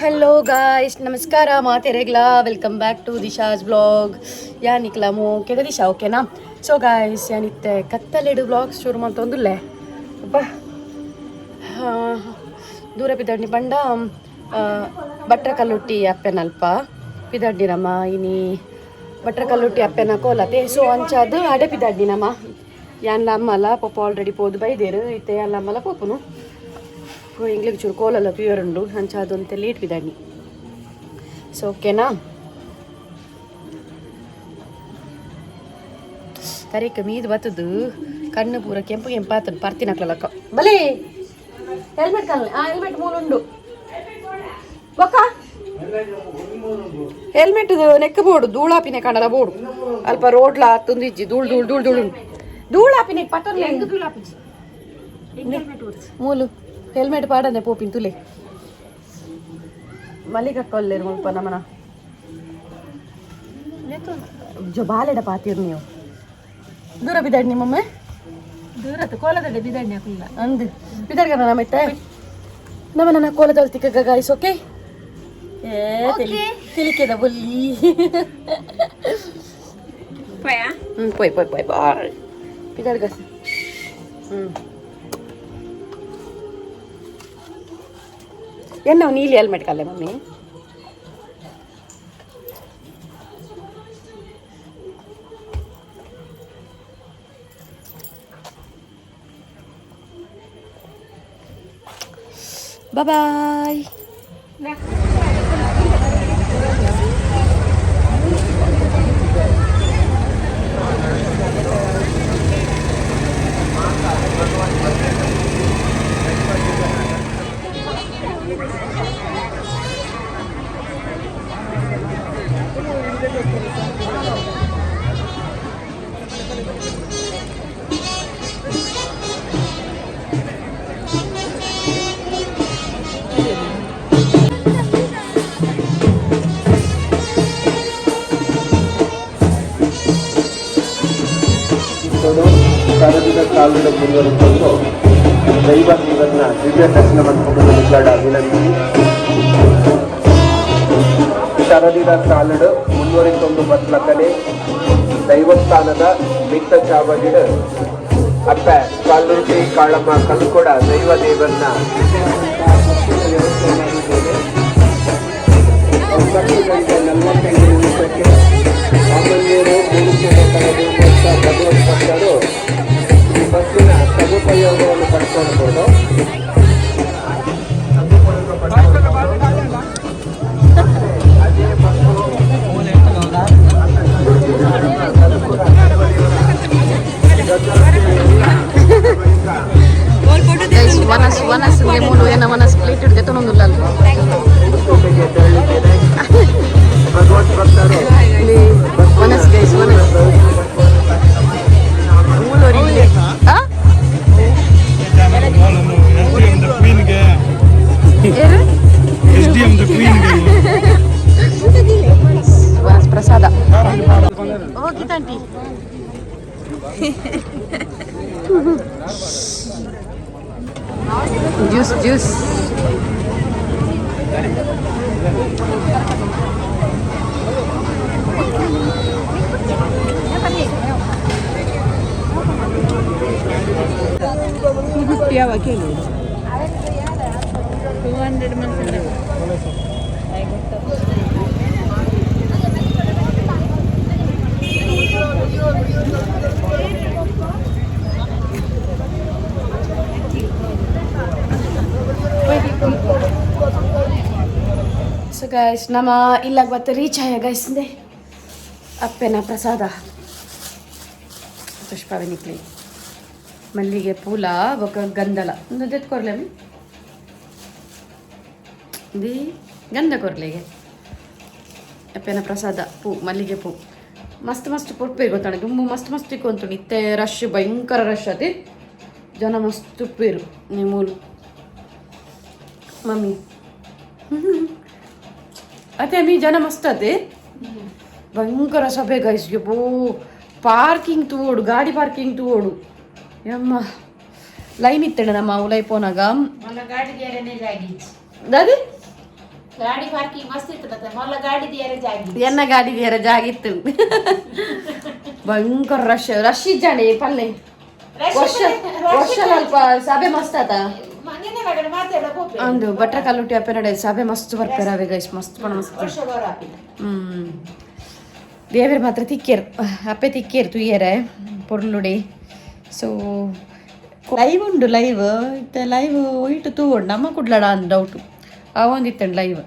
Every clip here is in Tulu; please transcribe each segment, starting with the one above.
ಹಲೋ ಗಾಯ್ಸ್, ನಮಸ್ಕಾರ ಮಾತೆರೆಗ್ಲಾ. Welcome back to Disha's vlog. ಯಾನಿಕ್ಲ ಮೋಕೆದ ದಿಶಾ, ಓಕೆನಾ? ಸೊ ಗಾಯ್ಸ್, ಯಾನಿತ್ತೆ ಕತ್ತಲೆಡು ವ್ಲಾಗ್ ಶುರು ಮಂತೊಂದುಲ್ಲೆ. ಅಬ್ಬಾ, ದೂರ ಪಿದಡ್ನಿ ಪಂಡ ಭಟ್ರ ಕಲ್ಲುಟ್ಟಿ ಅಪ್ಪೆನಲ್ಪ ಪಿದಡ್ಡಿನಮ್ಮ. ಇನಿ ಭಟ್ರ ಕಲ್ಲುಟ್ಟಿ ಅಪ್ಪೆನ ಕೋಲತೆ. ಸೊ ಅಂಚಾದ್ ಅಡೆ ಪಿದಡ್ಡಿನಮ್ಮ. ಯಾನ್ಲ ಅಮ್ಮಲ ಪೊಪ್ಪ ಆಲ್ರೆಡಿ ಪೋದು ಬೈದೇರು. ಇತ್ತೆ ಯಾನ್ಲ ಅಮ್ಮಲ ಪೋಪುನು. ಇಂಗ್ಲಿಗೆ ಚೂರು ಕೋಲಲ್ಲ ಪ್ಯೂರ್ ಉಂಡು. ಅಂಚಾದ್ ಲೇಟ್ ಪಿದಡ್ನಿ. ಸೊ ಓಕೆನಾ? ತರೀಕ್ ಮೀದು ಬತ್ತದು ಕಣ್ಣು ಪೂರ ಕೆಂಪು ಕೆಂಪಾತನು ಪರ್ತಿನಕ್ಲಕ್ಕ. ಬಲೇ ಹೆಲ್ಮೆಟ್ ಕಲ್ಲ. ಆ ಹೆಲ್ಮೆಟ್ ಮೂಲುಂಡು ಬೊಕ್ಕ ಹೆಲ್ಮೆಟ್ ನೆಕ್ ಬೋಡು. ಧೂಳಾಪಿನೆ ಕಣಲ ಬೋಡು. ಅಲ್ಪ ರೋಡ್ಲ ತುಂದಿಜ್ಜಿ. ಧೂಳ್ ಧೂಳ್ ಧೂಳ್ ಧೂಳು ಧೂಳಾಪಿನೆ ಪತ್ತೊಂದು ಮೂಲು. ಹೆಲ್ಮೆಟ್ ಪಾಡಂದೆ ಪೋಪಿನ್ ತುಲೆ. ಮಲ್ಲಿಕಕ್ಕೊಲ್ಲೇರು ಮುಲ್ಪ ನಮನ ಜೊ ಬಾಲೆಡ ಪಾತಿರ್ ನೀವು. ದೂರ ಬಿದ್ದಾಡಿ ನಿಮ್ಮೊಮ್ಮೆ. ದೂರത്ത് ಕೋಲದಡೆ ಬಿದಣ್ಣೆ ಕುಲ್ಲ. ಅಂದು ಬಿದ್ದಾಡ್ಗ ನಮ್ಮ ಇತ್ತೆ ನಮ್ಮ ನನ್ನ ಕೋಲದಲ್ಲಿ ತಿಕ್ಕ ಗಾಯ್ಸ್. ಓಕೆ, ಏ ತಿಳಿಕೆದ ಬೊಲ್ಲಿ. ಹ್ಞೂ, ಪೋಯ್ ಪೋಯ್ ಪೋಯ್ ಬಾಯ್. ಬಿದ್ದಾಡ್ಗ. ಹ್ಞೂ, ಎನ್ನ ನೀಲಿ ಹೆಲ್ಮೆಟ್ ಕಲ್ಲೆ ಮಮ್ಮಿ. ಬಾಯ್. ಸರದಿದ ಕಾಲದ ಮುಂದುವರೆಕೊಂಡು ದೈವ ದೇವರನ್ನ ದಿವ್ಯ ದರ್ಶನ ಮಾಡಿಕೊಂಡು ನಿಲ್ಲಡ ವಿನಂತಿ. ಶರದಿದ ಕಾಲಡು ಮುಂದುವರಿತೊಂದು ಬತ್ಲಕನೆ ದೈವಸ್ಥಾನದ ಮಿತ್ತ ಚಾವಡಿಡು ಅಪ್ಪ ಕಾಲುರ್ಟಿ ಕಾಳಮ್ಮ ಕಲ್ಕೊಡ ದೈವ ದೇವರನ್ನ ವ್ಯವಸ್ಥೆ ಮಾಡಿದ್ದೇವೆ. 9:45 ನಿಮಿಷಕ್ಕೆ ಸಾಮಾನ್ಯರು ಮೂರು ಕಳೆದು ಭಗವತ್ ಭಕ್ತರು ಈ ಬಸ್ಸಿನ ಸದುಪಯೋಗವನ್ನು ಪಡ್ಕೊಳ್ಬೋದು. ಅದೇ ಬಸ್ಸು. ಗೈಸ್, ವನಸ್ ವನಸ್ ಮೂಲು ಏನ ವನಸ್ ಪ್ಲೇಟ್ ಹಿಡ್ದೆ ತೊಗೊಂಡುಲ್ಲ. ಕೋಟೆಗೆ ತೆರಳಿದ್ದೇನೆ. ಭಗವತ್ ಭಕ್ತರು ವನಸ್ ಗೈಸ್, ವನಸ್ ಮೂಲು. ಆ ಕ್ವೀನ್ಗೆ. ಏನು? ಎಸ್ ಡಿ ಎಂ ಕ್ವೀನ್ಗೆ. ವನಸ್ ಪ್ರಸಾದ. Okay aunty. Juice juice. 250 ಯಾವಾಗ ಕೇಳಿ, 200 months. So guys, ನಮ್ಮ ಇಲ್ಲಾಗ ಬತ್ತ ರೀಚ್ ಆಯ ಗೈಸ್. ಇಂದೆ ಅಪ್ಪೆನ ಪ್ರಸಾದ ಪುಷ್ಪವೇ ನಿಕ್ಲಿ. ಮಲ್ಲಿಗೆ ಪೂಲ ಬೊಕ ಗಂಧಲ ಒಂದು ದೆತ್ಕೊರ್ಲೆ the ಗಂಧ ಕೊರ್ಲೆಗೆ. ಅಪ್ಪೆನ ಪ್ರಸಾದ ಪೂ, ಮಲ್ಲಿಗೆ ಪೂ. ಮಸ್ತ್ ಮಸ್ತ್ ಪೊರ್ಪೇರು ಗೊತ್ತಾಣ. ದುಂಬು ಮಸ್ತ್ ಮಸ್ತ್ ಇಕ್ಕೊಂತುಂಡು. ಇತ್ತೆ ರಶ್, ಭಯಂಕರ ರಶ್ ಅದೇ. ಜನ ಮಸ್ತ್ ಉಪ್ಪೇರು. ಮೂಲು ಮಮ್ಮಿ ಅದೇ ಮೀ ಜನ ಮಸ್ತ್ ಅದೇ. ಭಯಂಕರ ಸಭೆ ಗೈಸ್. ಯಬ್ಬೋ, ಪಾರ್ಕಿಂಗ್ ತೂವೋಡು, ಗಾಡಿ ಪಾರ್ಕಿಂಗ್ ತೂವೋಡು. ಯಮ್ಮ, ಲೈನ್ ಇತ್ತಣ್ಣ ನಮ್ಮ ಉಲೈ ಪೋನಾಗ. ದಾದಿ. ಗಾಡಿ ಪಾರ್ಕಿಂಗ್ ಮಸ್ತ್ ಇತ್ತು ಮೊಲ್ಲ ಗಾಡಿ ದಿಯರೆ ಜಾಗಿ ಎನ್ನ ಗಾಡಿ ದಿಯರ ಜಾಗಿತ್ತು ಭಯಂಕರ ರಶ್ ರಶ್ ಇಜ್ಜಾಣಿ ಪಲ್ಲೆ ವರ್ಷ ವರ್ಷ ಅಲ್ಪ ಸಭೆ ಮಸ್ತ್ ಆತ. ನಿನ್ನೆ ಕಡೆ ಮಾತೆಲ್ಲ ಪೋಪೆ. ಒಂದು ಭಟ್ರ ಕಲ್ಲುಟ್ಟಿ ಅಪ್ಪೆ ನಡೆ ಸಭೆ ಮಸ್ತ್ ಬರ್ತಾರೆ ಅವೆ ಗೈಸ್, ಮಸ್ತ್ ಪಣ ಮಸ್ತ್. ವರ್ಷ ಬರೋ ಹ್ಮ್ ದೇವರು ಮಾತ್ರ ತಿಕ್ಕೇರು, ಅಪ್ಪೆ ತಿಕ್ಕೇರು ತುಯ್ಯರೆ ಪೊರ್ಲುಡಿ. ಸೊ ಲೈವ್ ಉಂಡು, ಲೈವ್ ಇತ್ತೆ ಲೈವ್ ಒಯ್ಟು ತೂವೊಂಡು ನಮ್ಮ ಕುಡ್ಲಡ ಅಂದ್ ಡೌಟು ಅವೊಂದಿತ್ತಂಡು ಲೈವ್.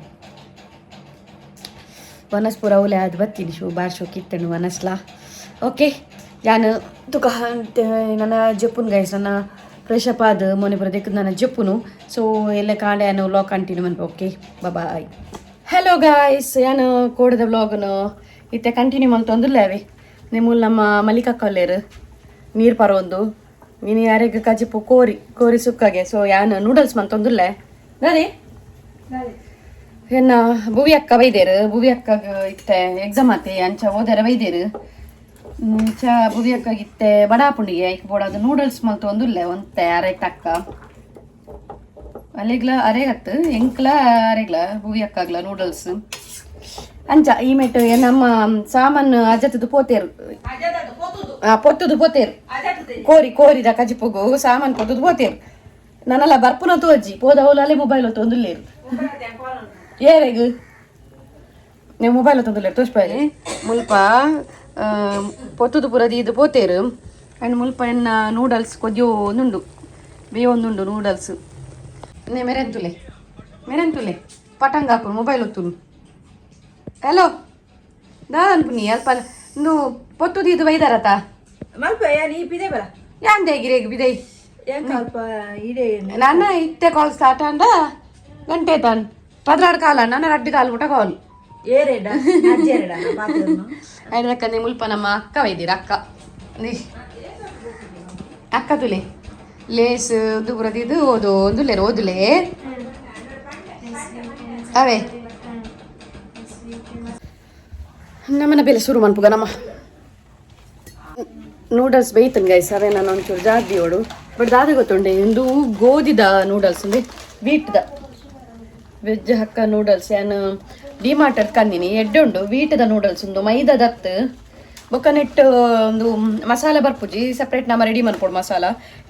ವನಸ್ಪುರ ಅವಲೆ ಅದು ಬತ್ತೀನಿ ಶೋ ಬಾರ್ ಶೋಕ್ ಇತ್ತಂಡು ವನಸ್ಲಾ. ಓಕೆ, ಯಾನು ತುಕ ನನ್ನ ಜಪ್ಪುನ್ ಗೈಸ್, ನನ್ನ ಫ್ರೆಶ್ ಅಪ್ ಆದ ಮೊನ್ನೆ ಬರೋದಕ್ಕೆ ನನ್ನ ಜಪ್ಪುನು. ಸೊ ಎಲ್ಲ ಕಾಂಡೆ ಯಾನು ವ್ಲಾಗ್ ಕಂಟಿನ್ಯೂ ಮನ್ಪ. Okay, bye. Hello guys, ಯಾನು ಕೋಡದ ವ್ಲಾಗ್ನು ಇತ್ತೆ ಕಂಟಿನ್ಯೂ ಮಲ್ತೊಂದುಲ್ಲ. ಅವೆ ನಿಮ್ಮಲ್ಲಿ ನಮ್ಮ ಮಲ್ಲಿಕಕ್ಕಲ್ಲೇರು ನೀರು ಪರೊಂದು ನೀನು ಯಾರಿಗೆ ಕಜಿಪು ಕೋರಿ ಕೋರಿ ಸುಕ್ಕಾಗೆ. ಸೊ ಯಾನು ನೂಡಲ್ಸ್ ಮಂತೊಂದುಲ್ಲ ದಾದಿ. ಎನ್ನ ಭುವಿ ಅಕ್ಕ ಬೈದೇರು, ಭುವಿ ಅಕ್ಕಗ ಇತ್ತೆ ಎಕ್ಸಾಮ್ ಆತೆ, ಅಂಚ ಓದರ ಬೈದೇರು. ಅಂಚ ಭುವಿ ಅಕ್ಕಗೆ ಇತ್ತೆ ಬಡಾಪುಂಡಿಗೆ ಐಕ್ ಬೋಡಾದ ನೂಡಲ್ಸ್ ಮಲ್ತೊಂದುಲ್ಲೆ ಒಂತೆ ಅರೆಗ್ ತಕ್ಕ ಅಲೆಗ್ಲ ಅರೆಗತ್ತು ಎಂಕ್ಲ ಅರೆಗ್ಲ ಭುವಿ ಅಕ್ಕಾಗ್ಲ ನೂಡಲ್ಸ್. ಅಂಚ ಈ ಮೆಟ್ಟು ನಮ್ಮ ಸಾಮಾನು ಅಜತದ್ದು ಪೋತೇರು, ಪೊತ್ತುದು ಪೋತೇರು ಕೋರಿ ಕೋರಿದ ಕಜಿಪುಗು ಸಾಮಾನು ಪೊತ್ತುದು ಪೋತೇರು. ನನ್ನಲ್ಲ ಬರ್ಪುನ ತೋಜಿ ಪೋದ ಹೋಲಲ್ಲೇ ಮೊಬೈಲ್ ಹೊತ್ತೊಂದುಲ್ಲೇರು ಏರೆಗ್ ನೀವು ಮೊಬೈಲ್ ತಂದುಲ್ಲೇರು ತೋಜ್ಪಾಯಿ. ಮುಲ್ಪ ಪೊತ್ತುದು ಪೂರ ದೀದು ಪೋತೇರು. ಅಂಡ್ ಮುಲ್ಪ ಎನ್ನ ನೂಡಲ್ಸ್ ಕೊದ್ಯೋ ಒಂದುಂಡು, ಬೇಯೊಂದುಂಡು ನೂಡಲ್ಸ್. ನೇ ಮೆರೆಂತುಲೆ ಮೆರೆಂತುಲೆ ಪಟಂಗ ಹಾಕು ಮೊಬೈಲ್ ಒತ್ತುನು. ಹಲೋ ದಾದ ಅನ್ಪುನಿ ಅಲ್ಪ ಇಂದು ಪೊತ್ತು ದೀದು ಬೈದಾರತ. ಮಲ್ಪ ಯಾನ್ ಈ ಪಿದೆ ಬರ. ಯಾಂದೆ ಗಿರೇಗ್ ಬಿದೈ. ಯಾನ್ ಅಲ್ಪ ಇಡೆ. ನನ್ನ ಇತ್ತೆ ಕಾಲ್ ಸ್ಟಾರ್ಟ್ ಅಂದ ಗಂಟೆ ತಾನ್ 16 ಕಾಲ ನನ್ನ ರಡ್ಡು ಕಾಲು ಮುಟ ಕಾಲ್. ಏರೆಡ ಅಜ್ಜೆರಡ ಪಾತ್ರನು. ಐದಕ್ಕಂದೆ ಮುಲ್ಪ ನಮ್ಮ ಅಕ್ಕ ವೈದಿರ ಅಕ್ಕ ನೀ ಅಕ್ಕ ತುಲೆ ಲೇಸ್ ದುಬುರದಿದ್ದು ಓದು ಒಂದುಲ್ಲೇರು ಓದುಲೇ ಅವೇ ನಮ್ಮನ ಬೆಲೆ ಶುರು ಮನ್ಪುಗ. ನಮ್ಮ ನೂಡಲ್ಸ್ ಬೇಯ್ತನ್ ಗೈಸ್, ಅವೇ ನಾನು ಒಂಚೂರು ಜಾಸ್ತಿ ಓಡು. ಬಟ್ ದಾದ ಗೊತ್ತುಂಡೆ, ಇಂದು ಗೋಧಿದ ನೂಡಲ್ಸ್ ಅಂದ್ರೆ ವೀಟ್ದ ವೆಜ್ ಹಕ್ಕ ನೂಡಲ್ಸ್. ಯಾನ್ ಡಿಮಾರ್ಟ್ ಕಂದಿನಿ, ಎಡ್ಡೆ ಉಂಡು ವೀಟದ ನೂಡಲ್ಸ್. ಉಂದು ಮೈದಾದತ್ತು ಬೊಕ್ಕ ನೆಟ್ ಒಂದು ಮಸಾಲೆ ಬರ್ಪುಜಿ, ಸಪ್ರೇಟ್ ನಮ್ಮ ರೆಡಿ ಮನ್ಪೊಡು ಮಸಾಲ.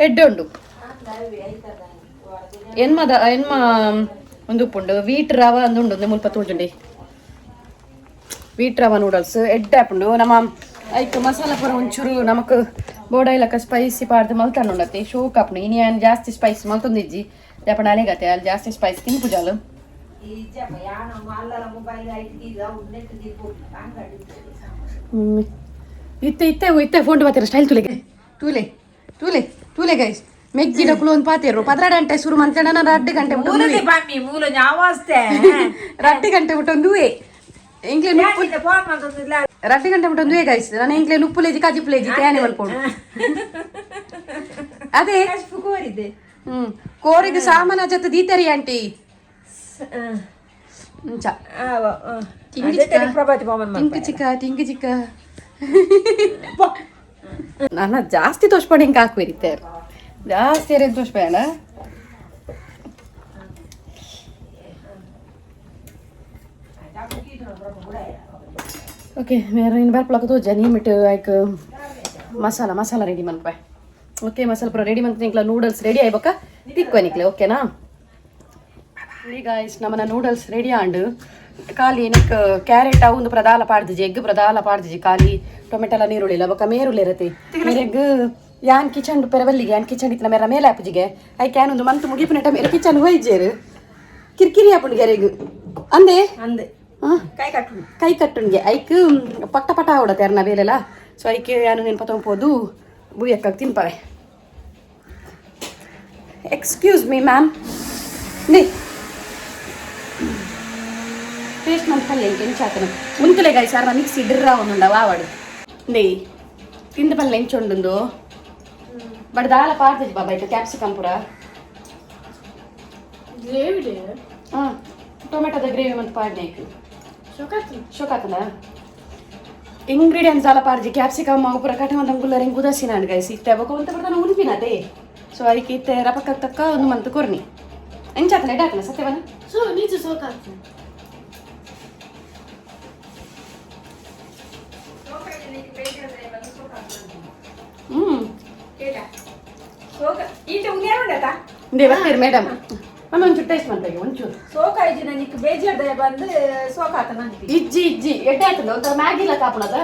ಎಡ್ಡೆ ಉಂಡು ಎನ್ಮದ ಎನ್ಮ ಒಂದು ಉಪ್ಪುಂಡು ವೀಟ್ ರವ ಅಂದುಂಡು ಒಂದು ಮುಲ್ಪ ತೋಜುಂಡಿ ವೀಟ್ ರವ ನೂಡಲ್ಸ್ ಎಡ್ಡೆ ಆಪುಂಡು. ನಮ್ಮ ಐಕ್ ಮಸಾಲ ಪೂರ ಒಂಚೂರು ನಮಕ್ ಬೋಡ ಇಲಕ ಸ್ಪೈಸಿ ಪಾಡ್ದು ಮಲ್ತಂಡುಂಡತ್ತೆ ಶೋಕ್ ಆಪುಂಡು. ಇನಿ ಯಾನ್ ಜಾಸ್ತಿ ಸ್ಪೈಸ್ ಮಲ್ತೊಂದಿಜ್ಜಿ, ಜಪಣ ಅಲೆಗತೆ ಅಲ್ಲಿ ಜಾಸ್ತಿ ಸ್ಪೈಸ್ ತಿನ್ಪುಜಾಲು. ಇತ್ತೆ ಇತ್ತೆ ಇತ್ತೆ ಫೋನ್ ಬಾತೀರ ಸ್ಟೈಲ್ ತುಲೆಗೆ ತೂಲೆ ತೂಲೆ ತೂಲೆ ಗೈಸ್, ಮೆಗ್ಗಿಡ ಕುಲೊಂದು ಪಾತೇರು 12 ಗಂಟೆ ಶುರು ಮಂತಣ 2 ಗಂಟೆ ಮುಟ್ಟ ಮೂಲದೆ ಬಾಮಿ ಮೂಲ ಆವಾಸ್ತೆ. 2 ಗಂಟೆ ಮುಟ್ಟ ಒಂದುವೆ ಎಂಕ್ಲೆ ನುಪ್ಪು ಫೋನ್ ಮಾಡ್ತೊಂದಿಲ್ಲ. 2 ಗಂಟೆ ಮುಟ್ಟ ಒಂದುವೆ ಗೈಸ್. ನಾನು ಎಂಕ್ಲೆ ನುಪ್ಪುಲೇಜಿ ಕಾಜಿಪುಲೇಜಿ ತಯಾನೆ ಮಲ್ಪೋಡು ಅದೇ. ಕೋರಿದೆ. ಕೋರಿಗೆ ಸಾಮಾನ ಜೊತೆ ದೀತರಿ ಆಂಟಿ ಅಂಚ. ತಿಂಗಿ ಚಿಕ್ಕ ಪ್ರಭಾತಿ ಬಾಮನ್. ಟಿಂಕು ಚಿಕ್ಕ ಟಿಂಕು ಚಿಕ್ಕ ನನ್ನ ಜಾಸ್ತಿ ತೋಷ್ಪಂಡು ಹಿಂಗೆ ಹಾಕುವಿರಿತ್ತೆ, ಜಾಸ್ತಿ ಏರೇನು ತೋಷ್ಬೇಡ. ಓಕೆ, ಮೇರೆ ಇನ್ನು ಬರ್ಪುಲಕ ತೋಜ ನೀಮಿಟ್ಟು ಐಕ್ ಮಸಾಲ ಮಸಾಲ ರೆಡಿ ಮನ್ಪೆ. ಓಕೆ, ಮಸಾಲ ಪೂರ ರೆಡಿ ಮಂತ್ ನಿಕ್ಲ ನೂಡಲ್ಸ್ ರೆಡಿ ಆಯ್ಬಕ್ಕ ತಿಕ್ವ ನಿಕ್ಲೆ. ಓಕೆನಾ? ಗಾಯ್ಸ್, ನಮ್ಮನ ನೂಡಲ್ಸ್ ರೆಡಿ ಆಂಡು. ಖಾಲಿ ನೆಕ್ ಕ್ಯಾರೆಟ್ ಒಂದು ಪ್ರಧಾನ ಪಾಡ್ದಿಜಿ, ಎಗ್ ಪ್ರಧಾನ ಪಾಡ್ದಿಜಿ, ಖಾಲಿ ಟೊಮೆಟೊಲ ನೀರುಳ್ಳಿಲ್ಲ ಬೊಕ್ಕ ಮೇರುಳ್ಳಿ ಇರತ್ತೆ. ಮೇರೆಗ್ ಯಾನ್ ಕಿಚನ್ ಪೆರವಲ್ಲಿಗೆ ಯಾನ್ ಕಿಚನ್ ಇತ್ತಿನ ಮೇರ ಮೇಲೆ ಆಪುಜಿಗೆ ಐಕ್ ಯಾನ್ ಒಂದು ಮಂತ್ ಮುಗಿಪುನೆಟ ಮೇರೆ ಕಿಚನ್ ಹೋಯ್ಜೇರು ಕಿರ್ಕಿರಿ ಆಪುಂಡು ಗೆರೆಗ್ ಅಂದೆ. ಅಂದೆ. ಹಾಂ. ಕೈ ಕಟ್ಟು. ಕೈ ಕಟ್ಟುಣ್ಗೆ ಐಕ್ ಪಟ್ಟ ಪಟ ಆವಡ ತೆರ್ನ ಬೇಲೆಲ್ಲ. ಸೊ ಐಕ್ ಯಾನು ನೆನಪ ತೊಂಪೋದು ಬುಯ್ಯಕ್ಕಾಗ ತಿನ್ಪವೆ. Excuse me ma'am, ನೇ ಟೇಸ್ಟ್ మన ಪಲ್ಯ ಎಂಚಾತನ ಮುಂತಲೆ ಗಾಯ್ ಸಾರ್ ಮಿಕ್ಸಿ ಡಿರ್ರಾ ಒಂದುಂಡ ವಾವಡು ನೇ ತಿಂದ ಪಲ್ಯ ಎಂಚುಂಡುಂದು. ಬಟ್ ದಾಲ ಪಾಡ್ದಿಜ್ ಬಾಬಾ ಇಟ್ಟು ಕ್ಯಾಪ್ಸಿಕಮ್ ಪೂರ. ಹಾಂ, ಟೊಮೆಟೊದ ಗ್ರೇವಿ ಮತ್ತು ಪಾಡ್ನೇಕ್ ಶೋಕಾತನ ಇಂಗ್ರೀಡಿಯೆಂಟ್ಸ್ ದಾಲ ಪಾಡ್ಜಿ ಕ್ಯಾಪ್ಸಿಕಮ್ ಅವು ಪೂರ ಕಟ ಮಂತ ಗುಲ್ಲರ್ ಹಿಂಗೆ ಉದಾಸೀನ ಗೈಸ್. ಇತ್ತೆ ಬೊಕ ಒಂತ ಬರ್ತಾನ ಉನ್ಪಿನತೆ. ಸೊ ಅದಕ್ಕೆ ಇತ್ತೆ ರಪಕ್ಕ ತಕ್ಕ ಒಂದು ಮಂತ್ ಕೊರ್ನಿ. ಎಂಚಾತನ ಎಡಾತನ ಸತ್ಯವನ. ಸೊ ನಿಜ ಸೋಕಾಗ್ತದೆ. ಹ್ಮ್. ಸೋಕ ಈಟ ಉಂಗೇರುಂಡತಾ. ಇಂದೇ ಬರ್ತೀರಿ ಮೇಡಮ್, ಮಮ್ಮಿ ಒಂಚೂರು ಟೇಸ್ಟ್ ಮಾಡ್ಬೇಕು ಒಂಚೂರು. ಸೋಕ ಇಜ್ಜಿ ನಿಕ್ ಬೇಜಾರ್ದ ಬಂದು ಸೋಕಾತ ನಂಗೆ. ಇಜ್ಜಿ ಇಜ್ಜಿ, ಎಡ್ಡೆ ಆಯ್ತದ ಒಂಥರ ಮ್ಯಾಗಿ ಇಲ್ಲ ಕಾಪುಣದ.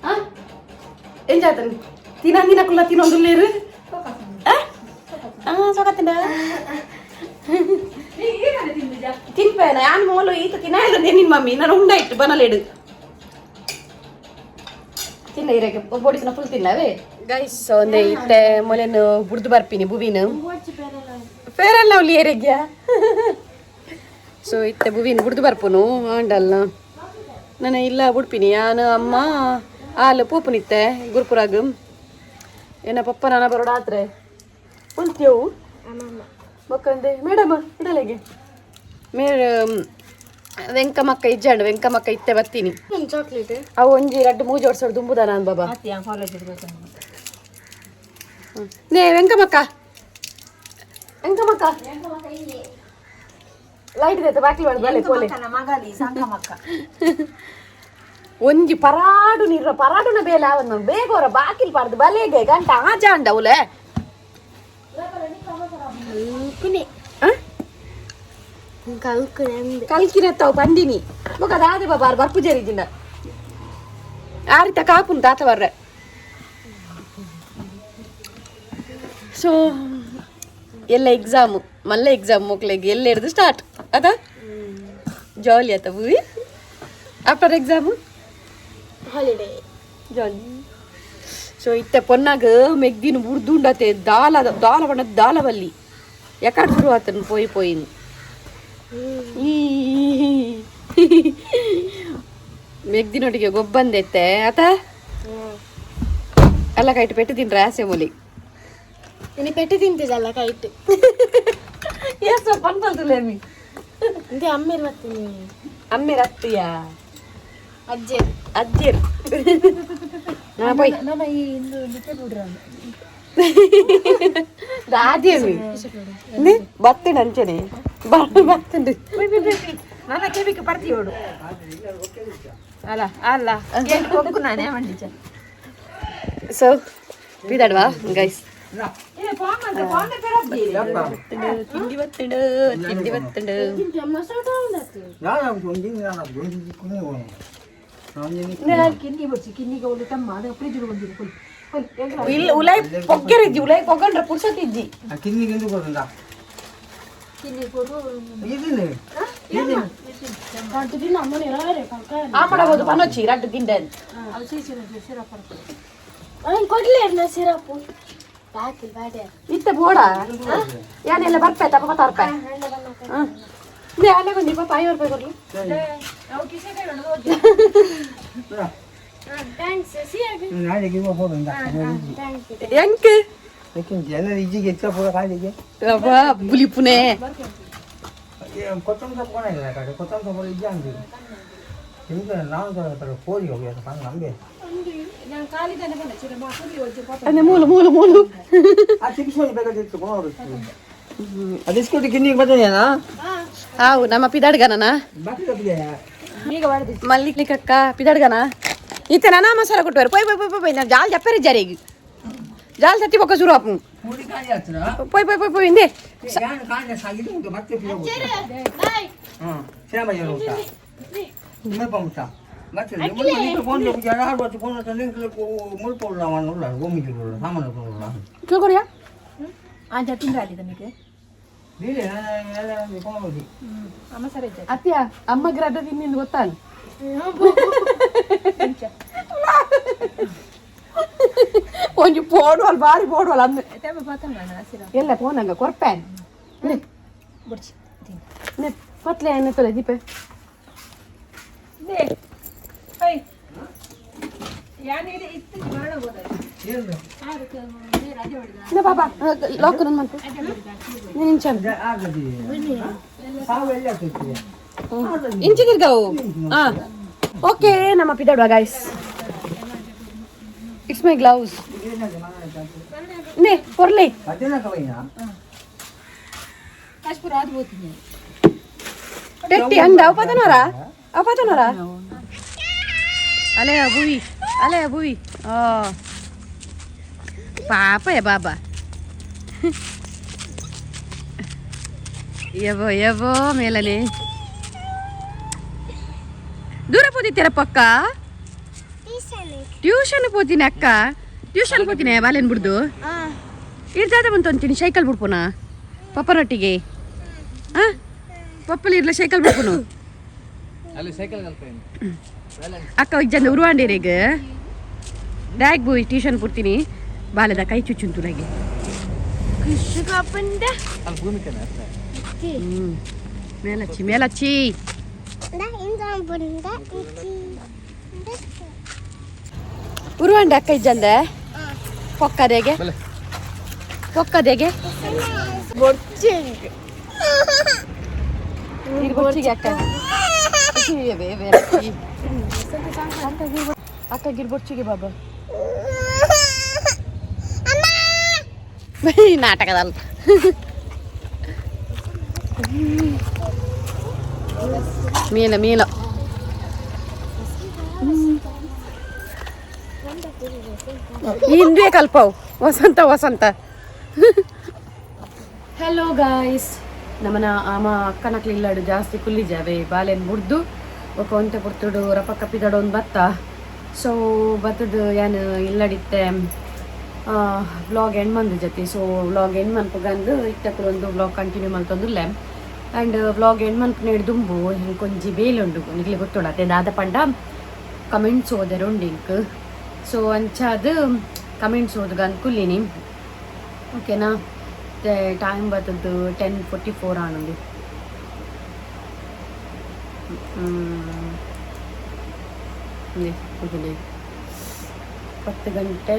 ಆ ಎಂಜಾತನ್ ತಿನ್ನಂದಿನ ಕುಲ್ಲ ತಿನ್ನೊಂದುಲ್ಲೇರು. ಆ ಸೊಕತ್ತಂಡ. ತಿನ್ಪೇನ ಯಾನ್ ಮೋಲು ಈತ ತಿನ್ನ ನಿನ್ ಮಮ್ಮಿ ನಾನು ಉಂಡಾಯ್ತು ಬನಲೇಡು ತಿನ್ನ ಇರಕ್ಕೆ ಬೊಡಿಸಿನ ಫುಲ್ ತಿನ್ನವೇ. ಗೈಸ್, ಒಂದೇ ಇತ್ತೆ ಮೊಲೆನು ಬುಡ್ದು ಬರ್ಪಿನಿ ಬುವಿನ ಫೇರ್ ಅಂಡ್ ಲವ್ಲಿ ಏರೆಗ್ಯಾ. ಸೊ ಇತ್ತೆ ಬುವಿನ ಬುಡ್ದು ಬರ್ಪುನು ಆಂಡಲ್ಲ ನಾನು ಇಲ್ಲ ಬುಡ್ಪಿನಿ. ಯಾನು ಅಮ್ಮ ಆಲು ಪೂಪುನಿತ್ತೆ ಗುರುಪುರಾಗ. ಏನ ಪಪ್ಪ ನಾನ ಬರೋಡ ಆತ್ರೆ ಉಂತ್ಯವು ಮಕ್ಕಂದೆ ಮೇಡಮ್ ಇಡಲೆಗೆ ಮೇಡ ವೆಂಕಮಕ್ಕ ಇಜ್ಜಾಂಡು ವೆಂಕಮಕ್ಕ ಇತ್ತೆ ಬರ್ತೀನಿ. ಚಾಕ್ಲೇಟ್. ಅವು ಒಂಜಿ ರಡ್ಡು ಮೂಜಿ ವರ್ಷ ದುಂಬುದ ನಾನು ಬಾಬಾ. ಕಾಲೇಜ್. ನೇ ವೆಂಕಮಕ್ಕ, ವೆಂಕಮಕ್ಕ ಲೈಟ್ ಇದೆ ಬಾಕಿ ಬಲೆ ಪೋಲೆ. ಮಗಲಿ ಸಂಕಮಕ್ಕ. ಒಂಜಿ ಪರಾಡು ನೀರ ಪರಾಡುನ ಬೇಲೆ ಅವನು ಬೇಗ ಹೊರ ಬಾಕಿಲ್ ಪಾಡ್ದು ಬಲೆಗೆ ಗಂಟ ಆಜಾಂಡ ಅವಲೆ. ಕಲ್ಕುನೆ. ಕಲ್ಕುನೆ ಅಂದೆ. ಕಲ್ಕಿನತ್ತವು ಪಂಡಿನಿ ಬೊಕ ದಾದೆ ಬಾಬಾ ಬರ್ಪು ಜರಿಜಿನ ಆರಿತ ಕಾಪುನ್ ತಾತ ಬರ್ರೆ. ಸೊ ಎಲ್ಲ ಎಕ್ಸಾಮು ಮಲ್ಲ ಎಕ್ಸಾಮ್ ಮಕ್ಳಿಗೆ ಎಲ್ಲ ಹಿಡ್ದು ಸ್ಟಾರ್ಟ್ ಅದ ಜಾಲಿ ಆತ ಭೂವಿ. After exam holiday ಜಾಲಿ. ಸೊ ಇತ್ತೆ ಪೊನ್ನಾಗ ಮೆಗ್ದಿನ ಬುಡ್ದುಂಡತೆ ದಾಲ ದಾಲ ಬಣ್ಣ ದಾಲ ಬಲ್ಲಿ ಎಕಡೆ ಶುರು ಆತನ ಪೋಯಿ ಪೋಯಿನ್ ಈ ಮೆಗ್ದಿನೊಟ್ಟಿಗೆ ಗೊಬ್ಬಂದೆತ್ತೆ ಆತ ಅಲ್ಲ ಕೈಟ್ ಪೆಟ್ಟು ತಿನ್ರ ಆಸೆ ಮೂಲಿ. ನೀನು ಪೆಟ್ಟು ತಿಂತಿದ್ದಲ್ಲ ಕೈಟ್. ಎಸ್ ಪನ್ಪಲ್ತುಲೇಮಿ. ಅಂದೆ ಅಮ್ಮೇರು ಬರ್ತೀನಿ. ಅಮ್ಮೆ ರತ್ತಿಯಾ. ಅಜ್ಜೆ. ಅಜ್ಜಿರ್ ನಾ ಪೋಯ್ ದಾದಿಯಮ್ಮಿ ಬತ್ತಿಂಡು ಅಂಚನೆ ಬತ್ತುಂಡು. ನನ್ನ ಕೆವಿಗೆ ಪರ್ತಿಯೋಡು ಅಲ್ಲ ಅಲ್ಲ ಕೊಕ್ಕು ನಾನೇ ಮಂಡಿಚ. ಸೊ ಪಿದಾಡ್ವಾ ಗೈಸ್. ತಿಂಡಿ ಬತ್ತುಂಡು, ತಿಂಡಿ ಬತ್ತುಂಡು. ಕಿನ್ನಿ ಬೊಚ್ಚಿ ಕಿನ್ನಿಗೆ ಒಳ್ಳೆ ತಮ್ಮ ಅದು ಫ್ರಿಜ್ ಬಂದಿರು ಕೊಲ್. ಇಲ್ಲ ಉಲಾಯ್ ಪೊಗ್ಗೆರಿಜ್ಜಿ ಉಲಾಯ್ ಪೊಗ್ಗಂಡ್ರೆ ಪುರ್ಸತ್ತಿಜ್ಜಿ. ಕಿನ್ನಿಗೆ ఎందుకు వస్తుందా? ఇది ಆ ಮಾಡಬಹುದು ಪನೊಚ್ಚಿ ರಡ್ಡು ತಿಂಡೆ. ಕೊಡ್ಲೇರ್ನ ಸಿರಪ್ಪು ಬಾಕಿಲ್ ಬಾಡೆ. ಇತ್ತೆ ಬೋಡ ಯಾನೆಲ್ಲ ಬರ್ಪೆ ತಪ್ಪ ತರ್ಪೆ. ಹಾಂ ಅಲ್ಲೇ ಬಂದಿ ಪಾಪ 50 ರೂಪಾಯಿ ಕೊಡ್ಲಿ. Thanks ಸಿಯಾಗ. ನಾಳೆಗೆ ಹೋಗೋಣ. Thanks. ಎಂಕ್ ಇಜ್ಜಿಗೆ ಹೆಚ್ಚ ಪೂರ ಕಾಲಿಗೆ. ಅಬ್ಬಾ ಬುಲಿಪುನೆ. ಕೊತ್ತಂಬರಿ ಸೊಪ್ಪು ಕೊಣ ಕಡೆ ಕೊತ್ತಂಬರಿ ಸೊಪ್ಪು ಇಜ್ಜಿ ಅಂತೀವಿ ನಿಮ್ಗೆ ನಾನು ಕೋಳಿ ಹೋಗಿ ನಮಗೆ. ಅದೇ ಮೂಲು ಮೂಲು ಮೂಲು. ಆ ಚಿಕಿತ್ಸೆ ಬೇಕಾಗಿತ್ತು ಅದಿಸ್ಕೊಟ್ಟು ಕಿನ್ನಿಗೆ ಬರ್ತೇನಾ? ಹಾವು ನಮ್ಮ ಪಿದಾಡ್ಗನ. ಬಾಕಿ. ಮಲ್ಲಿಕಕ್ಕ ಪಿದಾಡ್ಗನ ಇತ್ತೆ ನಾನಾ ಮಸಾಲ ಕೊಟ್ಟುವರು. ಪೋಯ್ ಪೋಯ್ ಪೋಯ್ ಪೋಯ್, ನಾನು ಜಾಲ್ ಜಪ್ಪರೆ ಜಾರಿಗೆ ಜಾಲ್ ತಟ್ಟಿ ಬೊಕ್ಕ ಶುರು ಆಪು. ಪೋಯ್ ಪೋಯ್ ಪೋಯ್ ಪೋಯ್ ಇಂದೆ. ಕೊರಿಯಾ. ಅಂಚ ತಿಂದ್ರಾಲಿ ನಮಗೆ. ಅತ್ಯ ಅಮ್ಮ ಗ್ರಡ್ಡ ತಿನ್ನಿಂದ ಗೊತ್ತಾನು ಒಂಜಿ ಪೋಡುವಲ್ ಬಾರಿ ಪೋಡುವಲ್ ಅಂದ್ ಎಲ್ಲ ಪೋನಂಗ ಕೊರ್ಪೇನ್ ಪತ್ಲೆ ಎಣ್ಣೆ ತೊಲೆ ದೀಪೆ. ಬಾಬಾ ಲಾಕ್ ನನ್ನ ಮಂತು ನಿಂಚ ಇಂಚಿ ತಿರ್ಗಾವು. ಹಾ ಓಕೆ, ನಮ್ಮ ಪಿದಾಡುವ ಗೈಸ್. It's my gloves ನೇ ಕೊರ್ಲಿ. ಟೆಟ್ಟಿ ಅಂದ ಅಪತನೋರ ಅಪತನೋರ ಅಲೆ ಬುವಿ ಅಲೆ ಬುವಿ ಪಾಪ ಬಾಬಾ ಎವೋ ಎವೋ ಮೇಲನೆ ದೂರ ಪೋತಿತ್ತೀರ ಪಕ್ಕ ಟ್ಯೂಷನ್ ಪೋತೀನಿ ಅಕ್ಕ ಟ್ಯೂಷನ್ ಪೋತೀನಿ ಬಾಲೇನ್ ಬಿಡ್ದು ಇರ್ದಾದ ಬಂತು ಅಂತೀನಿ ಸೈಕಲ್ ಬಿಡ್ಪೋನ ಪಪ್ಪನೊಟ್ಟಿಗೆ ಹಾ ಪಪ್ಪಲಿ ಇರ್ಲ ಸೈಕಲ್ ಬಿಡ್ಪೋನು ಅಲ್ಲಿ ಸೈಕಲ್ ಕಲ್ಪೇನು ಅಕ್ಕ ಜನ ಉರುವಾಂಡೇರೆಗ್ ಡ್ಯಾಗ್ ಬೋಯ್ ಟ್ಯೂಷನ್ ಪುಡ್ತೀನಿ ಬಾಲದ ಕೈ ಚುಚ್ಚುಂತು ನನಗೆ ಖುಷಿ ಕಾಪಂಡ ಅಲ್ಲಿ ಭೂಮಿಕನೇ ಅಷ್ಟೇ ಹ್ಮ್ ಮೇಲಚ್ಚಿ ಮೇಲಚ್ಚಿ ಉರುವಾಂಡ ಅಕ್ಕ ಇಜ್ಜಂದ ಪೊಕ್ಕದೆಗೆ ಬಲೆ. ಪೊಕ್ಕದೆಗೆ ನೀರು ಬೊಚ್ಚಿಗೆ ಅಕ್ಕ ಅಕ್ಕ ಗಿರ್ಬೊಚ್ಚಿಗೆ ಬಾಬಾ ನಾಟಕದಲ್ಲ ಮೀನ ಮೀನ ಹಿಂದೆ ಕಲ್ಪವು ವಸಂತ ವಸಂತ. ಹಲೋ ಗಾಯ್ಸ್, ನಮ್ಮನ ಆಮ ಅಕ್ಕನಕ್ಲಿ ಇಲ್ಲಾಡು ಜಾಸ್ತಿ ಕುಲ್ಲಿಜಾವೆ ಬಾಲೆನ್ ಮುಡ್ದು ఒక ಒಂತೆ ಪೊರ್ತುಡು ರಪ ಕಪ್ಪಿದಡ ಒಂದು ಬತ್ತ. ಸೊ ಬತ್ತದ ಯಾನ್ ಇಲ್ಲಡಿತ್ತೆ ವ್ಲಾಗ್ ಎಂಡ್ ಮಂದು ಜೊತೆ. ಸೊ ವ್ಲಾಗ್ ಎಂಡ್ ಮನ್ಪುಗಂದು ಇತ್ತಕ್ಕೂ ಒಂದು ವ್ಲಾಗ್ ಕಂಟಿನ್ಯೂ ಮಲ್ತೊಂದುಲ್ಲೆ. ಆ್ಯಂಡ್ ವ್ಲಾಗ್ ಎಂಡ್ ಮನ್ಪುನೇಡು ದುಂಬು ಹಿಂಕೊಂಜಿ ಬೇಲುಂಡು ನಿಗ್ಲಿ ಗೊತ್ತುಂಡು ಅತ್ತೆ ದಾದ ಪಂಡ ಕಮೆಂಟ್ಸ್ ಓದೆರ್ ಉಂಡು ಇಂಕ್. ಸೊ ಅಂಚಾದ್ ಕಮೆಂಟ್ಸ್ ಓದುಗ ಕುಲ್ಲಿನಿ, ಓಕೆನಾ? ಟೈಮ್ ಬತ್ತದ್ದು 10:44 ಆನಂದು. 10 ಗಂಟೆ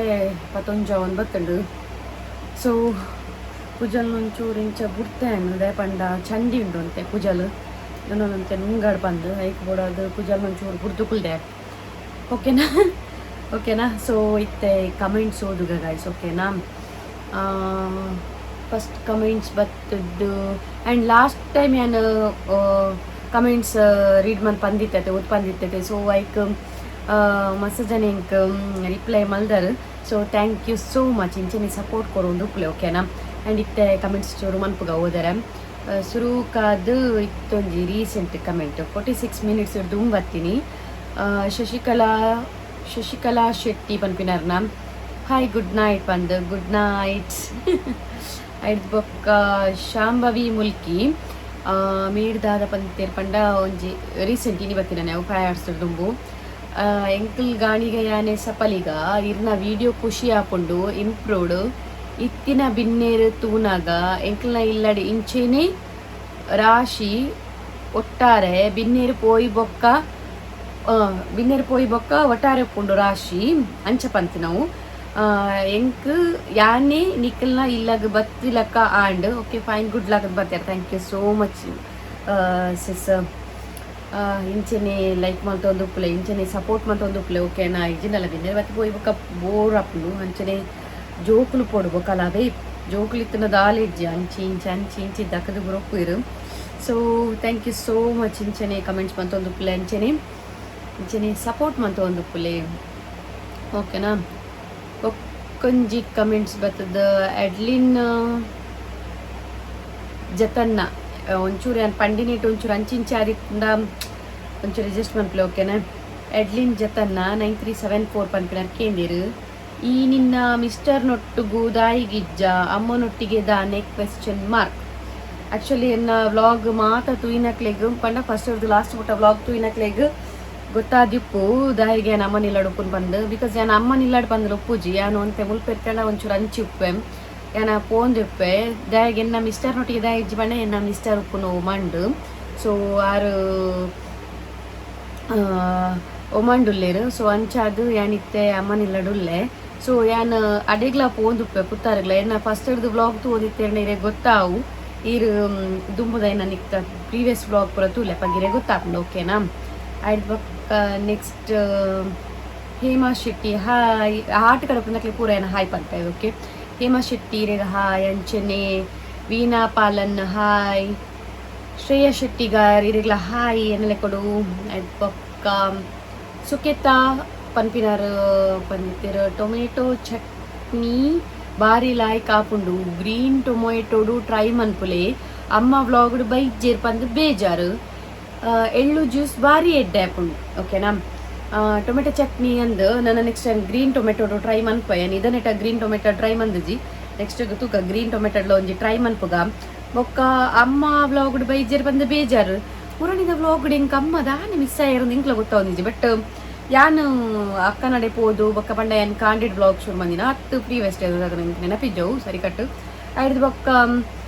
ಪತ್ತೊಂಜ ಒಂಬತ್ತುಂಡು. ಸೊ ಕುಜಲ್ ಒಂಚೂರು ಇಂಚ ಬುಡ್ತೆ ಅನ್ನದೆ ಪಂಡ ಚಂಡಿ ಉಂಡು ಅಂತೆ ಕುಜಲ್ ನನ್ನೊಂತೆ ನುಂಗಾಡ್ ಬಂದು ಐಕ್ ಬೋಡಾದು ಕುಜಲ್ ಒಂಚೂರು ಬುಡ್ದು ಕುಲ್ದೆ, ಓಕೆನಾ? ಓಕೆನಾ? ಸೊ ಇತ್ತೆ ಕಮೆಂಟ್ಸ್ ಓದುಗ ಗಾಯ್ಸ್, ಓಕೆನಾ? ಫಸ್ಟ್ ಕಮೆಂಟ್ಸ್ ಬತ್ತದ್ದು ಆ್ಯಂಡ್ ಲಾಸ್ಟ್ ಟೈಮ್ ಯಾನ್ ಕಮೆಂಟ್ಸ್ ರೀಡ್ ಮನ್ ಪಂದಿತ್ತತೆ ಓದ್ ಪಂದಿತ್ತತೆ. ಸೊ ಐಕ್ ಮಸ್ತ್ ಜನ ಇಂಕ್ ರಿಪ್ಲೈ ಮಲ್ದರ್. So thank you so much, ಇಂಚನೆ ಸಪೋರ್ಟ್ ಕೊರೊಂದು ಉಪ್ಪುಲೆ, ಓಕೆನಾ? ಆ್ಯಂಡ್ ಇತ್ತೆ ಕಮೆಂಟ್ಸ್ ಚೂರು ಮನ್ಪುಗ ಓದರೆ. ಸುರುಕಾದ್ ಇತ್ತೊಂಜಿ ರೀಸೆಂಟ್ ಕಮೆಂಟ್ 46 ಮಿನಿಟ್ಸ್ ದುಂಬತ್ತೀನಿ. ಶಶಿಕಲಾ ಶಶಿಕಲಾ ಶೆಟ್ಟಿ ಪನ್ಪಿನರ್ನ ಹಾಯ್ ಗುಡ್ ನೈಟ್ ಬಂದು ಗುಡ್ ನೈಟ್. ಐದ್ ಬೊಕ್ಕ ಶಾಂಭವಿ ಮುಲ್ಕಿ ಮೀಡ್ದಾದ ಪಂತೇರ್ ಪಂಡ ಒಂಜಿ ರೀಸೆಂಟ್ ಇನಿ ಬತ್ತಿನ ಅವು 5 ಅವರ್ಸ್ ದುಂಬು. ಎಂಕಲ್ ಗಾಣಿಗ ಯಾನೆ ಸಪಲಿಗ ಇರ್ನ ವಿಡಿಯೋ ಖುಷಿ ಆಪುಂಡು ಇಂಪ್ರೂವ್ಡ್ ಇತ್ತಿನ ಬಿನ್ನೇರು ತೂನಾಗ ಎಂಕಲ್ನ ಇಲ್ಲಡಿ ಇಂಚೇನೆ ರಾಶಿ ಒಟ್ಟಾರೆ ಬಿನ್ನೇರು ಪೋಯಿ ಬೊಕ್ಕ ಬಿನ್ನೇರು ಪೋಯಿ ಬೊಕ್ಕ ಒಟ್ಟಾರೆ ಉಪ್ಪುಂಡು ರಾಶಿ ಅಂಚ ಪಂತಿನವು ಎಂಕ್ ಯಾನೆ ನಿಖಲ್ನ ಇಲ್ಲಗ್ ಬತ್ತಿಲಕ್ಕ and okay fine good luck ಬರ್ತಾರೆ. Thank you so much sis. ಇಂಚೆನೆ ಲೈಕ್ ಮಲ್ತೊಂದು ಉಪ್ಪುಲೆ, ಇಂಚೆನೆ ಸಪೋರ್ಟ್ ಮಲ್ತೊಂದು ಉಪ್ಪುಲೆ, ಓಕೆನಾ? ಇಜ್ಜಿಂಡಲ ಬಿನ್ನೇರು ಬತ್ತಿ ಪೋಯಿ ಬೊಕ್ಕ ಬೋರ್ ಆಪುಂಡು. ಅಂಚನೆ ಜೋಕುಲು ಪೋಡು ಬೊಕ್ಕಲ ಅವೇ ಜೋಕುಲು ಇತ್ತಿನ ದಾಲ ಇಜ್ಜಿ ಅಂಚಿ ಇಂಚಿ ಅಂಚಿ ಇಂಚಿ ದಕ್ಕದು ಬರೊಪ್ಪುಯಿರು. So thank you so much, ಇಂಚನೆ ಕಮೆಂಟ್ಸ್ ಮಂತೊಂದು ಉಪ್ಪುಲೆ, ಅಂಚನೆ ಇಂಚನೆ ಸಪೋರ್ಟ್ ಮಂತೊಂದು ಉಪ್ಪುಲೆ, ಓಕೆನಾ? ಬೊಕ್ಕೊಂಜಿ ಕಮೆಂಟ್ಸ್ ಬತ್ತದ ಎಡ್ಲಿನ್ ಜತನ್ನ. ಒಂಚೂರು ಯಾನ್ ಪಂಡಿನೇಟ್ ಒಂಚೂರು ಅಂಚಿಂಚಿ ಆದಿತ್ತಂಡ ಒಂಚೂರು ಅಡ್ಜಸ್ಟ್ ಮನ್ಪುಲೆ, ಓಕೆನಾ? ಎಡ್ಲಿನ್ ಜತನ್ನ 9374 ಪನ್ಪಿನರ್ ಕೇಂದಿರು. ಈ ನಿನ್ನ ಮಿಸ್ಟರ್ ನೊಟ್ಟುಗು ದಾಯಿಗಿಜ್ಜ ಅಮ್ಮನೊಟ್ಟಿಗೆ ದಾನೆ ಕ್ವೆಶ್ಚನ್ ಮಾರ್ಕ್. ಆಕ್ಚುಲಿ ಎನ್ನ ವ್ಲಾಗ್ ಮಾತ ತೂಯಿನಕ್ಲೆಗ್ ಪಂಡ ಫಸ್ಟ್ ಅವ್ರದ್ದು ಲಾಸ್ಟ್ ಮುಟ್ಟ ವ್ಲಾಗ್ ತೂಯಿನಕ್ಲೆಗ್ ಗೊತ್ತಾದಿಪ್ಪು ದಾಯಿಗೆ ಯಾನ್ ಅಮ್ಮನ ಇಲ್ಲಡ್ ಉಪ್ಪುನ್ ಪಂದ್. Because ಯಾನ್ ಅಮ್ಮನ ಇಲ್ಲಡ್ ಪಂದ್ ಉಪ್ಪುಜಿ. ಯಾನ್ ಒಂತೆ ಮುಲ್ಪ ಇತ್ತಂಡ ಒಂಚೂರು ಅಂಚಿ ಉಪ್ಪೆ ಯಾನ ಪೋಂದು ಉಪ್ಪೆ. ದಾಯಿಗೆ ಎನ್ನ ಮಿಸ್ಟರ್ ನೊಟ್ಟಿಗೆ ದಾಯಿ ಇಜ್ಜಿ ಪಂಡ ಎನ್ನ ಮಿಸ್ಟರ್ ಉಪ್ಪುನು ಮಂಡು. ಸೊ ಆರು ಒಮಂಡುಲ್ಲೇರು. ಸೊ ಅಂಚಾದ್ ಯಾನಿತ್ತೆ ಅಮ್ಮನ ಇಲ್ಲಡುಲ್ಲೆ. ಸೊ ಯಾನ್ ಅಡೆಗ್ಲ ಪೋಂದುಪ್ಪೆ ಪುತ್ತಾರುಗ್ಲ. ಎನ್ನ ಫಸ್ಟ್ ಹಿಡ್ದು ವ್ಲಾಗ್ ತೂದಿತ್ತೇಂಡ ಇರೆ ಗೊತ್ತಾವು. ಈರು ದುಂಬುದ ನಿಕ್ತ ಪ್ರೀವಿಯಸ್ ವ್ಲಾಗ್ ಪೂರ ತೂಲೆ ಪಗಿರೆ ಗೊತ್ತಾಪುಂಡು, ಓಕೆನಾ? ಐಡ್ ಬೊಕ್ಕ ನೆಕ್ಸ್ಟ್ ಹೇಮಾ ಶೆಟ್ಟಿ ಹಾಯ್. ಆಟ ಕಡಪುನಕ್ಲೆ ಪೂರ ಏನ ಹಾಯ್ ಪನ್ಪೆ, ಓಕೆ? ಹೇಮಾ ಶೆಟ್ಟಿ ಇರೆಗ್ ಹಾಯ್. ಅಂಚನೆ ವೀಣಾ ಪಾಲನ್ ಹಾಯ್, ಶ್ರೇಯಾ ಶೆಟ್ಟಿಗಾರ್ ಇರೆಗ್ಲ ಹಾಯ್ ಎನ್ನಲೆ ಕೊಡು. ಐಡ್ ಬೊಕ್ಕ ಸುಕೇತ ಪನ್ಪಿನಾರ್ ಪಂದಿತ್ತೆರ್. ಟೊಮೆಟೊ ಚಟ್ನಿ ಬಾರಿ ಲಾಯ್ಕ್ ಆಪುಂಡು, ಗ್ರೀನ್ ಟೊಮೆಟೊಡು ಟ್ರೈ ಮನ್ಪುಲೆ. ಅಮ್ಮ ವ್ಲಾಗ್ಡ್ ಬೈಜೇರ್ ಪಂದ್ ಬೇಜಾರು. ಎಳ್ಳು ಜ್ಯೂಸ್ ಬಾರಿ ಎಡ್ಡೆ ಆಪುಂಡು, ಓಕೆನಾ? ಟೊಮೆಟೊ ಚಟ್ನಿ ಅಂದ್, ನನ್ನ ನೆಕ್ಸ್ಟ್ ಟೈಮ್ ಗ್ರೀನ್ ಟೊಮೆಟೊಡು ಟ್ರೈ ಮನ್ಪ. ಯಾನ್ ಇದನೆಟ ಗ್ರೀನ್ ಟೊಮೆಟೊ ಟ್ರೈ ಮಂದಿಜಿ. ನೆಕ್ಸ್ಟ್ ತೂಕ, ಗ್ರೀನ್ ಟೊಮೆಟೊ ಒಂಜಿ ಟ್ರೈ ಮನ್ಪುಗ. ಬೊಕ್ಕ ಅಮ್ಮ ವ್ಲಾಗ್ಡ್ ಬೈಜೇರ್ ಪಂದ್ ಬೇಜಾರು. ಮುರಣಿದ ವ್ಲಾಗ್ಡ್ ಎಂಕ್ ಅಮ್ಮ ದಾನೆ ಮಿಸ್ ಆಯಿರಂದು ಇಂಕ್ಲ ಗೊತ್ತಾವೊಂದಿಜ್ಜಿ. ಬಟ್ ಯಾನ್ ಅಕ್ಕನಡೆ ಪೋದು ಬೊಕ್ಕ ಪಂಡ ಯಾನ್ ಕಾಂಡಿಡ್ ವ್ಲಾಗ್ ಶುರು ಮಂದಿನ ಅತ್ತು ಪ್ರೀವಿಯಸ್ ಎಂಕ್ ನೆನಪಿಜ್ಜವು ಸರಿ ಕಟ್ಟು. ಐಡ್ದ್ ಬೊಕ್ಕ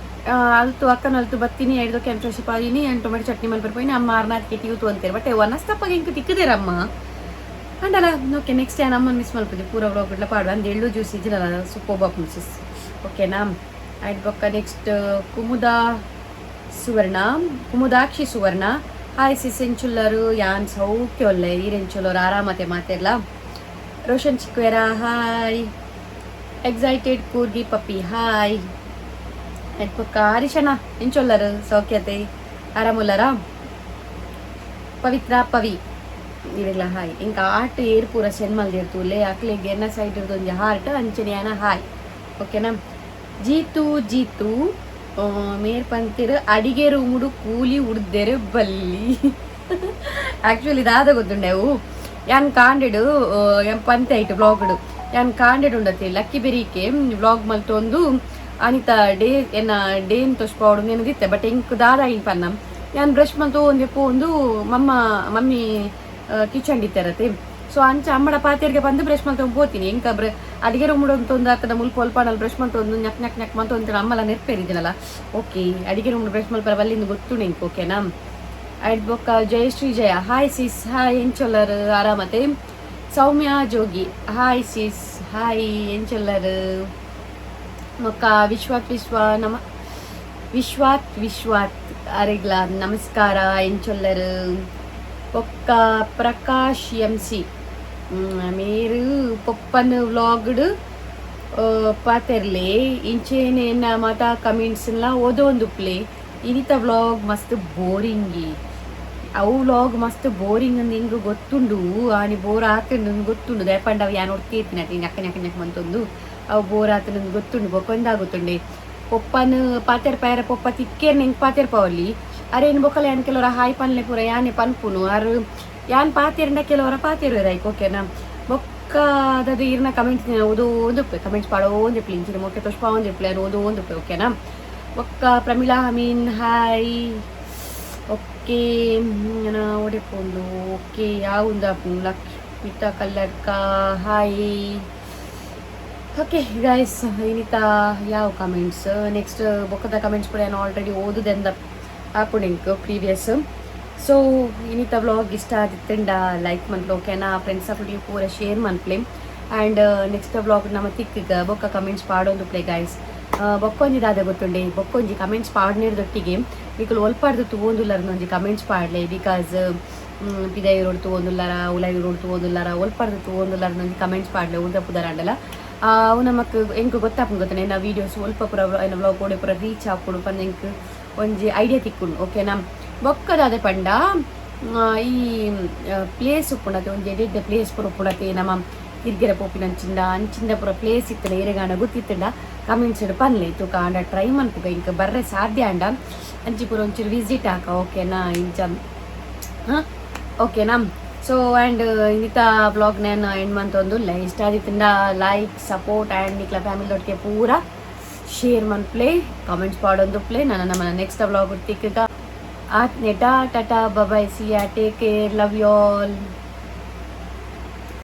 ಅಲ್ತು ಅಕ್ಕನ ಅಲ್ತು ಬತ್ತೀನಿ. ಐಡ್ದು ಕೆಂಪು ಫ್ರೆಶ್ ಆದಿನಿ. ಯಾನ್ ಟೊಮೆಟೊ ಚಟ್ನಿ ಮನ್ಪರೆ ಪೋಯಿನಿ. ಅಮ್ಮ ಅರ್ನಾಥ್ ಟಿಯೂತು ಅಂತೀರಿ. ಬಟ್ ವನಸ್ತಪ್ಪಗೆ ಎಂಕ್ ತಿಕ್ಕದೇರಮ್ಮ ಅಂಡಲ. ಓಕೆ, ನೆಕ್ಸ್ಟ್ ಯಾನ್ ಅಮ್ಮನ ಮಿಸ್ ಮಲ್ಪುಜಿ, ಪೂರ ವ್ಲಾಗ್ ಇಡ್ಲ ಪಾಡು ಅಂದ್. ಎಳ್ಳು ಜ್ಯೂಸ್ ಇಜ್ಜಿಲ್ಲ, ಸೂಪರ್ ಬಾಪುಂಡು ಸಿಸ್, ಓಕೆನಾ? ಐಡ್ ಬೊಕ್ಕ ನೆಕ್ಸ್ಟ್ ಕುಮುದಾ ಸುವರ್ಣ, ಕುಮುದಾಕ್ಷಿ ಸುವರ್ಣ, ಹಾಯ್ ಸಿಸ್, ಎಂಚುಲ್ಲರು? ಯಾನ್ ಸೌಖ್ಯ ಒಲ್ಲೆ, ಈರೆಂಚುಲ್ಲರು? ಆರಾಮತೆ ಮಾತೆರ್ಲ? ರೋಷನ್ ಚಿಕ್ವೇರ ಹಾಯ್. ಎಕ್ಸೈಟೆಡ್ ಕೂರ್ಗಿ ಪಪ್ಪಿ ಹಾಯ್. ಬೊಕ್ಕ ಹರೀಶಣ್ಣ, ಎಂಚೊಲ್ಲರು? ಸೌಖ್ಯತೆ, ಆರಾಮುಲ್ಲರಾ? ಪವಿತ್ರ ಪವಿ ಇವೆಲ್ಲ ಹಾಯ್. ಇಂಕ ಆಟ ಏರ್ ಪೂರ ಸೆಂಡ್ ಮಲ್ದಿರ್ತುಲೆ ಅಕ್ಲೆಗ್ ಎನ್ನ ಸೈಡ್ ಒಂಜಿ ಹಾರ್ಟ್ ಅಂಚನೆ ಯಾನ ಹಾಯ್, ಓಕೆನಾ? ಜೀತು ಜೀತು ಮೇರ್ ಪಂತಿರ್, ಅಡಿಗೆ ರೂಮುಡು ಕೂಲಿ ಉಡ್ದೆರೆ ಬಲ್ಲಿ. ಆಕ್ಚುಲಿ ದಾದ ಗೊತ್ತುಂಡೆವು, ಯಾನ್ ಕಾಂಡೆಡು ಯಾನ್ ಪಂತೆ ಐಟ್ ವ್ಲಾಗ್ಡು, ಯಾನ್ ಕಾಂಡೆಡ್ ಉಂಡತಿ ಲಕ್ಕಿ ಬೆರಿಕೆ ವ್ಲಾಗ್ ಮಲ್ತೊಂದು ಅನಿತ ಡೇ ಎನ್ನ ಡೇನ್ ತೊಷ್ಪಾವಡು ನೆನದಿತ್ತೆ. ಬಟ್ ಎಂಕ್ ದಾದ ಐನ್ ಪನ್ನ, ಯಾನ್ ಬ್ರಷ್ ಮಲ್ತು ಒಂಜಿ ಪೋಂದು ಮಮ್ಮ ಮಮ್ಮಿ ಕಿಚನ್ ಇತ್ತೆರತೆ. ಸೊ ಅಂಚ ಅಮ್ಮಡ ಪಾತೆರ್ಗೆ ಬಂದು ಬ್ರಷ್ ಮಲ್ತೊಂದು ಪೋತೀನಿ. ಎಂಕ ಅಡಿಗೆ ರೂಮ್ ತೊಂದು ಅತ್ತಡ ಮುಲ್ಪ ಒಲ್ಪಾಡಲ್ ಬ್ರಷ್ ಮಲ್ತೊಂದು ñಕ್ ñಕ್ ñಕ್ ಮಲ್ತೊಂದು ಅಮ್ಮಲ ನೆರ್ಪೇರಿದ್ದೀನಲ್ಲ. ಓಕೆ, ಅಡಿಗೆ ರೂಮ್ ಬ್ರಷ್ ಮಲ್ಪರ ಬಲ್ಲಿಂದು ಗೊತ್ತುಂಡು ಎಂಕ್, ಓಕೆನಾ? ಐಡ್ ಬೊಕ್ಕ ಜಯಶ್ರೀ ಜಯ, ಹಾಯ್ ಸಿಸ್, ಹಾಯ್, ಎಂಚೊಲ್ಲರ್? ಆರಾಮತೆ? ಸೌಮ್ಯ ಜೋಗಿ, ಹಾಯ್ ಸಿಸ್, ಹಾಯ್, ಎಂಚೊಲ್ಲರ್? ಬೊಕ್ಕ ವಿಶ್ವಾತ್ ವಿಶ್ವ ನಮ ವಿಶ್ವಾತ್ ವಿಶ್ವಾತ್ ಅರೆಗ್ಲ ನಮಸ್ಕಾರ, ಎಂಚೊಲ್ಲರ್? ಬೊಕ್ಕ ಪ್ರಕಾಶ್ ಎಂ ಸಿ ಮೇರು, ಪೊಪ್ಪನ್ ವ್ಲಾಗ್ಡ್ ಪಾತೆರ್ಲೆ, ಇಂಚೇನೆ ಮಾತಾ ಕಮೆಂಟ್ಸ್ಲ ಓದೊಂದುಪ್ಲೆ. ಇನಿತ ವ್ಲಾಗ್ ಮಸ್ತ್ ಬೋರಿಂಗಿ. ಅವು ವ್ಲಾಗ್ ಮಸ್ತ್ ಬೋರಿಂಗ್ ಅಂದ್ ಇಂಗ್ ಗೊತ್ತುಂಡು. ಆನಿ ಬೋರ್ ಆತುಂಡು ಗೊತ್ತುಂಡು. ದಯಪಂಡ ಅವು ಯಾನ್ ಒರ್ತಿ ಇತ್ತಿನ ñಕ್ಕ ñಕ್ಕ ñಕ್ ಮಂತೊಂದು ಅವು ಬೋರ್ ಆತುಂಡು ಗೊತ್ತುಂಡು. ಬೊಕ್ಕೊಂದಾಗುತ್ತುಂಡೆ ಪೊಪ್ಪನ್ ಪಾತೆರ್ ಪಾಯರ ಪೊಪ್ಪ ತಿಕ್ಕೇರ್ ನಿಂಗ್ ಪಾತೆರ್ ಪವಲ್ಲಿ. ಅರೇನು ಬೊಕ್ಕಲ ಯಾನ್ ಕೆಲವರ ಹಾಯ್ ಪನ್ಲೆ ಪೂರ ಯಾನೆ ಪನ್ಪುನು. ಅರು ಯಾನ್ ಪಾತೆರಂಡ ಕೆಲವರ ಪಾತೆರುವೆರ್ ಐಕ್, ಓಕೆನಾ? ಬೊಕ್ಕ ಅದದು ಇರ್ನ ಕಮೆಂಟ್ಸ್ ಓದೋಂದುಪ್ಪೆ, ಕಮೆಂಟ್ಸ್ ಪಾಡೋಂದಿಪ್ಲೆ, ಇಂಚಿನ ಮೊಕ್ಕೆ ತೊಷ್ಪಾವೊಂದಿಪ್ಲೆ, ಅದು ಓದೋಂದುಪ್ಪೆ, ಓಕೆನಾ? ಬೊಕ್ಕ ಪ್ರಮೀಳಾ ಅಮೀನ್ ಹಾಯ್. ಓಕೆ, ಓಡೆಪೋಂಡು. ಓಕೆ, ಯಾವುಂದ Lakshmita Kalladka hi. Okay guys, ಇನಿತ ಯಾವ ಕಮೆಂಟ್ಸ್ ನೆಕ್ಸ್ಟ್ ಬೊಕ್ಕದ ಕಮೆಂಟ್ಸ್ ಕೂಡ ನಾನು ಆಲ್ರೆಡಿ ಓದುದೆಂದ ಆಪುಂಡು ಪ್ರೀವಿಯಸ್. ಸೊ ಇನಿತ ವ್ಲಾಗ್ ಇಷ್ಟ ಆದಿತ್ತಂಡ ಲೈಕ್ ಮನ್ಪ್ಲೆ, ಓಕೆನಾ? ಫ್ರೆಂಡ್ಸ್ ಅಕ್ಲು ಪೂರ ಶೇರ್ ಮನ್ಪ್ಲೆ. ಆ್ಯಂಡ್ ನೆಕ್ಸ್ಟ್ ವ್ಲಾಗ್ ನಮ್ಮ ತಿಕ್ಕಿಗ ಬೊಕ್ಕ ಕಮೆಂಟ್ಸ್ ಪಾಡೊಂದು ಪ್ಲೇ ಗೈಸ್. ಬೊಕ್ಕೊಂಜಿ ದಾದ ಗೊತ್ತುಂಡೆ, ಬೊಕ್ಕೊಂಜಿ ಕಮೆಂಟ್ಸ್ ಪಾಡ್ನೇರ್ದೊಟ್ಟಿಗೆ ನಿಕುಲು ಒಲ್ಪಾಡ್ದು ತೂವೊಂದುಲ್ಲರ್ನ ಒಂಜಿ ಕಮೆಂಟ್ಸ್ ಪಾಡ್ಲೆ. Because ಪಿದೈ ರೋಡ್ ತೂವೊಂದುಲ್ಲಾರ, ಉಲೈ ರೋಡ್ ತೂವೊಂದುಲ್ಲಾರ, ಒಲ್ಪಾಡ್ದು ತೂವೊಂದುಲ್ಲಾರ ಒಂಜಿ ಕಮೆಂಟ್ಸ್ ಪಾಡ್ಲೆ. ಉಂದ ಪುದರಾಂಡಲ ಅವು ನಮಕ್ ಎಂಕ್ ಗೊತ್ತಾಪುಂಡು ಗೊತ್ತನೆ, ಎನ್ನ ವೀಡಿಯೋಸ್ ಒಲ್ಪ ಪೂರ ಎನ್ನ ವ್ಲಾಗ್ ಓಡೆ ಪೂರ ರೀಚ್ ಆಪುಂಡು ಪಂದ್ ಎಂಕ್ ಒಂಜಿ ಐಡಿಯಾ ತಿಕ್ಕುಂಡು, ಓಕೆನಾ? ಬೊಕ್ಕದಾದೆ ಪಂಡ ಈ ಪ್ಲೇಸ್ ಉಪ್ಪುಂಡತೆ, ಒಂಜಿ ಎಡ್ಡೆ ಪ್ಲೇಸ್ ಪೂರ ಉಪ್ಪುಂಡತೆ, ನಮ್ಮ ತಿರ್ಗೆರೆ ಪೋಪಿನ ಅಂಚಿಂದ ಅಂಚಿಂದ ಪೂರ ಪ್ಲೇಸ್ ಇತ್ತಂಡ, ಏರೆಗಾಂಡ ಗೊತ್ತಿತ್ತಂಡ ಕಮೆಂಟ್ಸ್ ಪನ್ಲೆ. ತೂಕ ಆಂಡ ಟ್ರೈ ಮನ್ಪುಗ, ಇಂಕ ಬರ್ರೆ ಸಾಧ್ಯ ಆಂಡ ಅಂಚಿ ಪೂರ ಒಂಚೂರು ವಿಸಿಟ್ ಹಾಕ, ಓಕೆನಾ? ಇಂಚ ಹಾಂ, ಓಕೆನಾ? ಸೊ ಆ್ಯಂಡ್ ಇನ್ನಿತ ವ್ಲಾಗ್ ನಾನು ಎಂಡ್ ಮಂತೊಂದುಲ್ಲೆ. ಇಷ್ಟ ಆದಿತ್ತಂಡ ಲೈಕ್, ಸಪೋರ್ಟ್ ಆ್ಯಂಡ್ ನಿಕ್ಲ ಫ್ಯಾಮಿಲಿ ಒಟ್ಟಿಗೆ ಪೂರ ಶೇರ್ ಮನ್ಪ್ಲೆ, ಕಾಮೆಂಟ್ಸ್ ಪಾಡೊಂದು ಪ್ಲೇ. ನಾನು ನಮ್ಮ ನೆಕ್ಸ್ಟ್ ವ್ಲಾಗ್ ತಿಕ್ಕಗ. ಆತ್ನೆಟ tata, bye, see ya, take care, love you all.